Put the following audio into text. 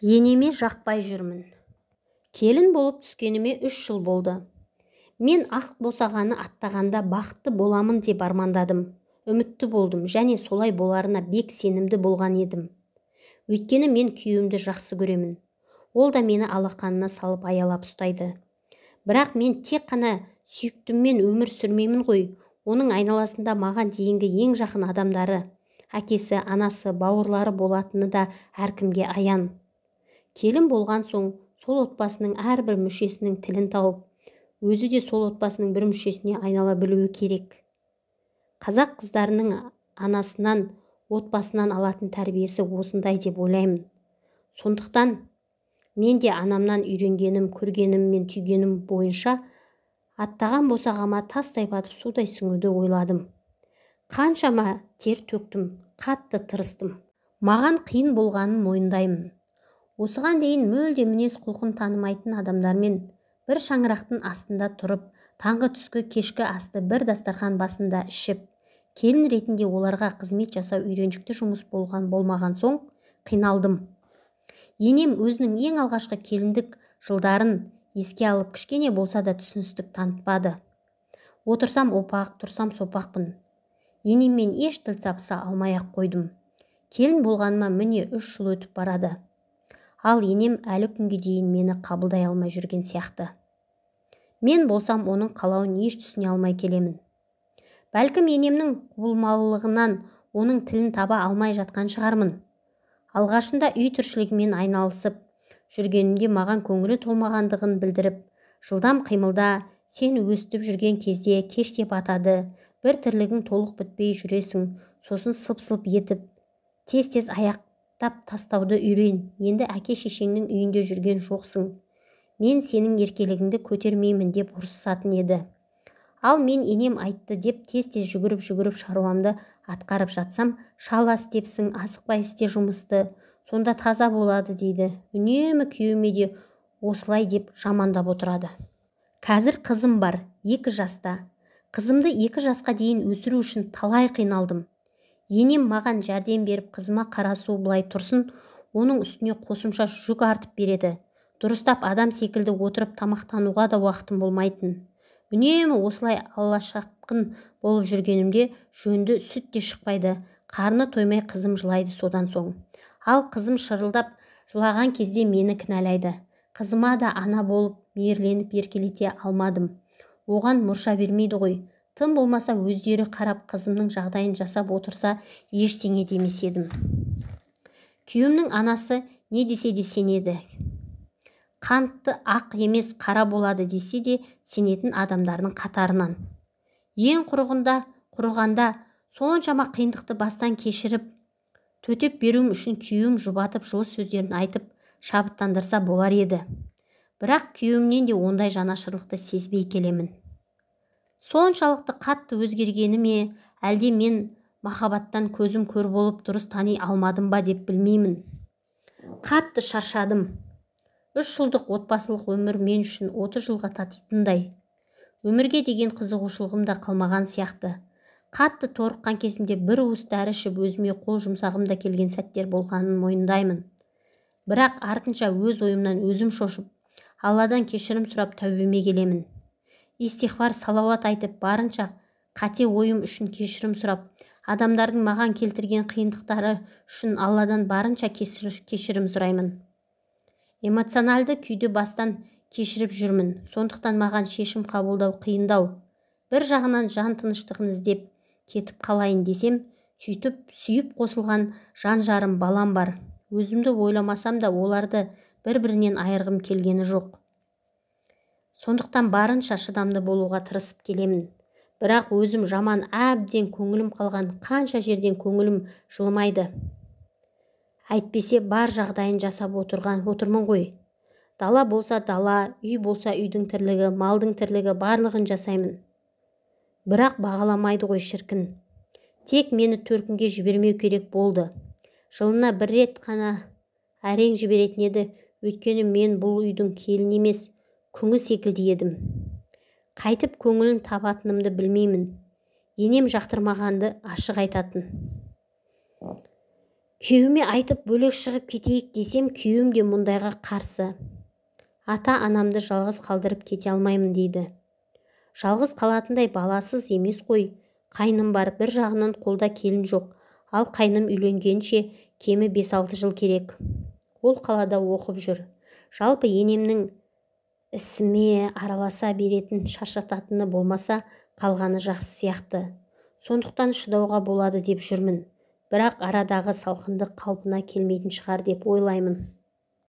Енеме жақпай жүрмін. Келін болып түскеніме 3 жыл болды. Мен ақ босағаны аттағанда бақытты боламын деп армандадым. Үмітті болдым және солай боларына бек сенімді болған едім. Өйткені мен күйеуімді жақсы көремін. Ол да мені алақанына салып аялап ұстайды. Бірақ мен тек қана сүйіктіммен өмір сүрмеймін ғой. Оның айналасында маған дейінгі ең жақын адамдары, әкесі, анасы, бауырлары болатыны да әркімге аян. Келін болған соң сол отбасының әрбір мүшесінің тілін тауып, өзі де сол отбасының бір мүшесіне айнала білуі керек. Қазақ қыздарының анасынан, отбасынан алатын тәрбиесі осындай деп ойлаймын. Сондықтан мен де анамнан үйренгенім, көргенім мен түйгенім бойынша аттаған босағама тастай батып судай сіңуді ойладым. Қаншама тер төктім, қатты тырыстым. Маған қиын болғанын мойындаймын. Осыған дейін мүлде мінез құлқын танымайтын адамдармен бір шаңырақтың астында тұрып, таңғы, түскі, кешкі асты бір дастархан басында ішіп, келін ретінде оларға қызмет жасау үйреншікті жұмыс болған болмаған соң қиналдым. Енем өзінің ең алғашқы келіндік жылдарын еске алып, кішкене болса да түсіністік танытпады. Отырсам опақ, тұрсам сопақпын. Енеммен еш тіл табыса алмай-ақ қойдым. Келін болғаныма міне 3 жыл өтіп барады. Ал енем әлі күнге дейін мені қабылдай алмай жүрген сияқты. Мен болсам оның қалауын еш түсіне алмай келемін. Бәлкім енемнің құбылмалылығынан оның тілін таба алмай жатқан шығармын. Алғашында үй тіршілігімен айналысып жүргенімде маған көңілі толмағандығын білдіріп, жылдам қимылда, сен өстіп жүрген кезде кеш деп атады, бір тірлігің толық бітпей жүресің, сосын сып-сылп етіп, тез-тез аяқтап тастауды үйрен, енді әке-шешеңнің үйінде жүрген жоқсың, мен сенің еркелігіңді көтермеймін деп ұрсысатын еді. Ал мен енем айтты деп тез-тез жүгіріп-жүгіріп шаруамды атқарып жатсам, шала істепсің, асықпай істе жұмысты, сонда таза болады дейді. Үнемі күйеуіме де осылай деп жамандап отырады. Қазір қызым бар, 2 жаста. Қызымды 2 жасқа дейін өсіру үшін талай қиналдым. Енем маған жәрдем беріп, қызыма қарасу былай тұрсын, оның үстіне қосымша жүк артып береді. Дұрыстап адам секілді отырып тамақтануға да уақытым болмайтын. Үнемі осылай алашапқын болып жүргенімде жөнді сүт те шықпайды. Қарны тоймай қызым жылайды содан соң. Ал қызым шырылдап жылаған кезде мені кінәлайды. Қызыма да ана болып мейірленіп еркелете алмадым. Оған мұрша бермейді ғой. Тым болмаса өздері қарап қызымның жағдайын жасап отырса ештеңе демес едім. Күйеуімнің анасы не десе де сенеді. Қантты ақ емес қара болады десе де сенетін адамдардың қатарынан. Ең құрығанда соншама қиындықты бастан кешіріп, төтеп беруім үшін күйеуім жұбатып жылы сөздерін айтып шабыттандырса болар еді. Бірақ күйеуімнен де ондай жанашырлықты сезбей келемін. Соншалықты қатты өзгергені ме, әлде мен махаббаттан көзім көр болып дұрыс тани алмадым ба деп білмеймін. Қатты шаршадым. 3 жылдық отбасылық өмір мен үшін 30 жылға татитындай. Өмірге деген қызығушылығым да қалмаған сияқты. Қатты торыққан кезімде бір уыс дәрі ішіп өзіме қол жұмсағым да келген сәттер болғанын мойындаймын. Бірақ артынша өз ойымнан өзім шошып, Алладан кешірім сұрап тәубеме келемін. Истиғфар, салауат айтып, барынша қате ойым үшін кешірім сұрап, адамдардың маған келтірген қиындықтары үшін Алладан барынша кешірім сұраймын. Эмоционалды күйді бастан кешіріп жүрмін, сондықтан маған шешім қабылдау қиындау. Бір жағынан жан тыныштығын іздеп кетіп қалайын десем, сөйтіп сүйіп қосылған жан жарым балам бар. Өзімді ойламасам да оларды бір-бірінен айырғым келгені жоқ. Сондықтан барынша шыдамды болуға тырысып келемін. Бірақ өзім жаман, әбден көңілім қалған, қанша жерден көңілім жылымайды. Әйтпесе бар жағдайын жасап отырмын ғой. Дала болса дала, үй болса үйдің тірлігі, малдың тірлігі, барлығын жасаймын. Бірақ бағаламайды ғой шіркін. Тек мені төркінге жібермеу керек болды. Жылына бір рет қана әрең жіберетін еді, өйткені мен бұл үйдің келіні емес, күңі секілді едім. Қайтып көңілін табатынымды білмеймін. Енем жақтырмағанды ашық айтатын. Күйеуіме айтып бөлек шығып кетейік десем, күйеуім де мұндайға қарсы. Ата-анамды жалғыз қалдырып кете алмаймын дейді. Жалғыз қалатындай баласыз емес қой. Қайным бар, бір жағынан қолда келін жоқ. Ал қайным үйленгенше кемі 5-6 жыл керек. Ол қалада оқып жүр. Жалпы енемнің ісіме араласа беретін, шаршататыны болмаса, қалғаны жақсы сияқты. Сондықтан шыдауға болады деп жүрмін. Бірақ арадағы салқындық қалпына келмейтін шығар деп ойлаймын.